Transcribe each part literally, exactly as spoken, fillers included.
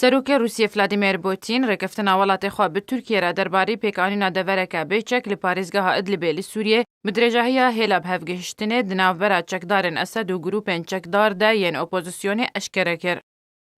Serokê Rûsiyê Vladimir Putin rêkeftina welatê xwe bi Tirkiyê re derbarî pêkanîna devereke bêçek li parêzgeha Idlibê li Sûriyê bi dirêjahiya hêla bi hev gihiştinê di navbera çekdarên Esed û grûpên çekdar de yên opozisyonê eşkere kir.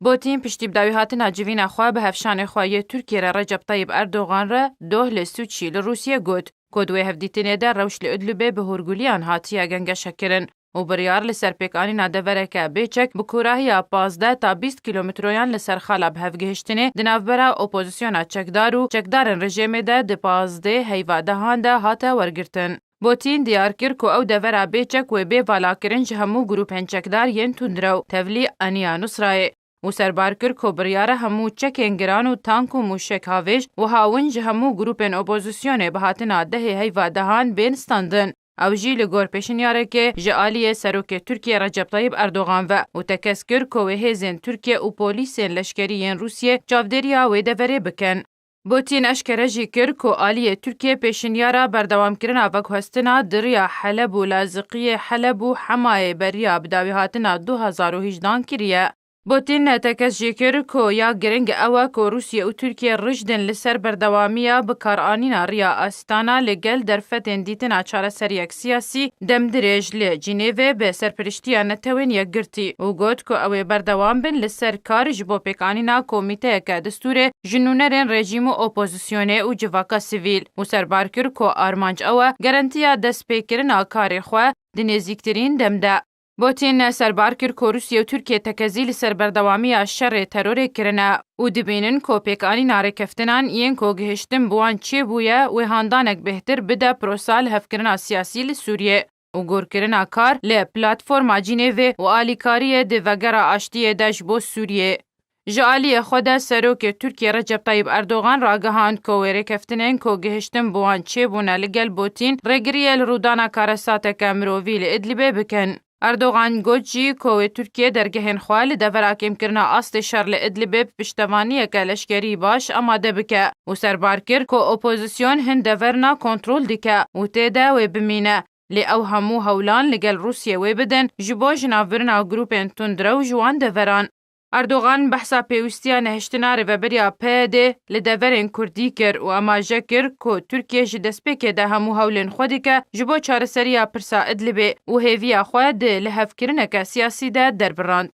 Putin piştî bi dawîhatina civîna xwe bi hevşanê xwe yê Tirkiyê re Recep Tayyip Erdogan re doh li Sûçî li Rûsiyê got ku di wê hevdîtinê de rewş li Idlibê bi hûrguliyan hatiye gengeşekirin û biryar li ser pêkanîna devereke bêçek bi kûrahiya pazdeh ta bîst kîlometroyan li ser xala bi hev gihiştinê di navbera opozisyona çekdar û çekdarên rejêmê de di pazdeh heyva dehan de hate wergirtin. Putin diyar kir ku ew devera bêçek wê bê valakirin ji hemû grûpên çekdar yên tundrew tevlî Eniya Nusrayê û serbar kir ku biryare hemû çekên giran û tank û mûşek havêj wiha win ji hemû grûpên opozisyonê bi hatina dehê heyva dehan bên standin. Ew jî li gor pêşinyarekê ji aliyê Serokê Tirkiyê Recep Tayyip Erdogan ve û tekez kir ku wê hêzên Tirkiye û polîsên leşkerî yên Rûsiyê çavdêriya wê deverê bikin. Putin eşkere jî kir ku aliyê Tirkiye pêşinyara berdewamkirina veguhestina di riya Heleb û Laziqiyê Heleb û Hemayê beriya bi dawîhatina du hezar û hejdehan kiriye. Putin tekez jî kir ku ya giring ew e ku Rûsye û Tirkiye rijdin li ser berdewamiya bikaranîna riya Astana li gel derfetên dîtina çareseriyek siyasî demdirêj li Cinêvê bi serpiriştiya Netewên Yekgirtî û got ku ew ê berdewam bin li ser kar ji bo pêkanîna komîteyeke distûrê ji nûnerên rejîm û opozisyonê û civaka sivîl û serbar kir ku armanc ew e garantiya destpêkirina karê xwe di nêzîktirîn dem de. Putin serbar kir ku Rûsye û Tirkiye tekezî li ser berdewamiya şerê terorê kirine û dibînin ku pêkanîna rêkeftinan yên ku gihiştin bi wan çêbûye wê handanek bêhtir bide prosa lihevkirina siyasî li Sûriyê û gorkirina kar li platforma Cinêvê û alîkariyê di vegera aştiyê de ji bo Sûriyê. Ji aliyê xwe de Serokê Tirkiye Recep Tayyip Erdogan ragihand ku wê rêkeftinên ku gihiştin bi wan çêbûne li gel Putin rêgiriyê li rûdana karesateke mirovî li Idlibê bikin. Erdogan got jî ku wê Tirkiye dergehên xwe li devera kêmkirina astê şer li Idlibê bi piştevaniyeke leşkerî baş amade bike û serbar kir ku opozisyon hin deverna kontrol dike û tê de wê bimîne. Lê ew hemû hewlan li gel Rûsiyê wê bidin ji bo jinavbirina grûpên tundrew ji wan deveran. Erdogan behsa pêwîstiya nehiştina rêveberiya P Y D'ê li deverên Kurdî kir û amaje kir ku Tirkiye ji destpêkê de hemû hewlên xwe dike ji bo çareseriya pirsa Idlibê û hêviya xwe di lihevkirineke siyasî de derbirand.